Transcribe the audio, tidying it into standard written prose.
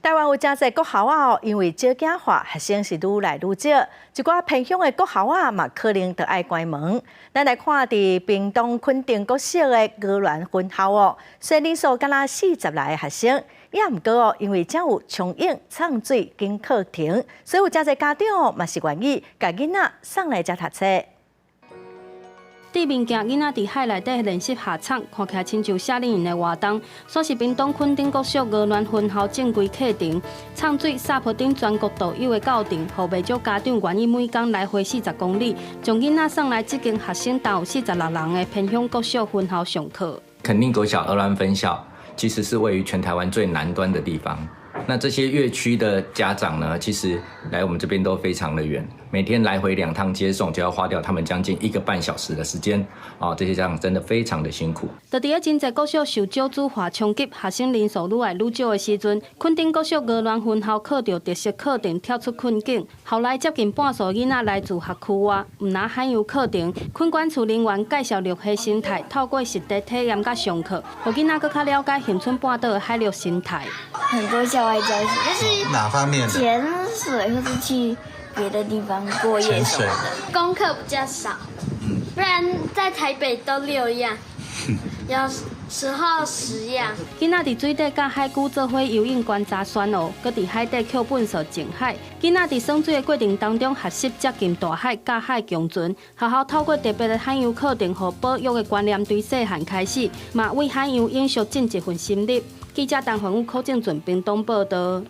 台灣有誠濟國校仔，因為少子化，學生是愈來愈少，一寡偏鄉的國校仔嘛可能著愛關門。咱來看佇屏東墾丁國小的鵝鑾分校哦，雖然人數敢若40來个學生，也毋過哦，因為遮有暢泳、藏水等課程，所以有誠濟家長嘛是願意共囡仔送來遮讀冊。對面鏡囡仔佇海內底練習下氅，看起來親像夏令營的活動。煞是屏東墾丁國小鵝鑾分校正規課程，藏水、SUP 等全國獨有的教程，予袂少家長願意每工來回40公里，將囡仔送來這間學生焦有46人的偏鄉國小分校上課。墾丁國小鵝鑾分校其實是位於全台灣最南端的地方。那這些越區的家長呢，其實來我們這邊都非常的遠，每天來回兩趟接送就要花掉他們將近一個半小時的時間，啊，這些家長真的非常的辛苦。就佇咧真濟國小受少子化衝擊，學生人數愈來愈少的時陣，墾丁國小鵝鑾分校靠著特色課程跳出困境，校內接近半數囡仔來自學區外，毋但海洋課程，墾管處人員介紹綠海生態，透過實地體驗佮上課，予囡仔閣較了解恆春半島的海陸生態。很多校外教學，就是哪方面的？潛水或是去別的地方過夜什麼的。功課比較少，不然在台北都六樣，有時候10樣。囡仔佇水底佮海龜做伙游泳觀察旋螯，閣佇海底抾糞埽淨海。囡仔佇耍水的過程當中學習接近大海、佮海共存。學校透過特別的海洋課程，予保育的觀念對細漢開始，嘛為海洋永續盡一份心力。記者陳宏宇、柯正俊屏東報道。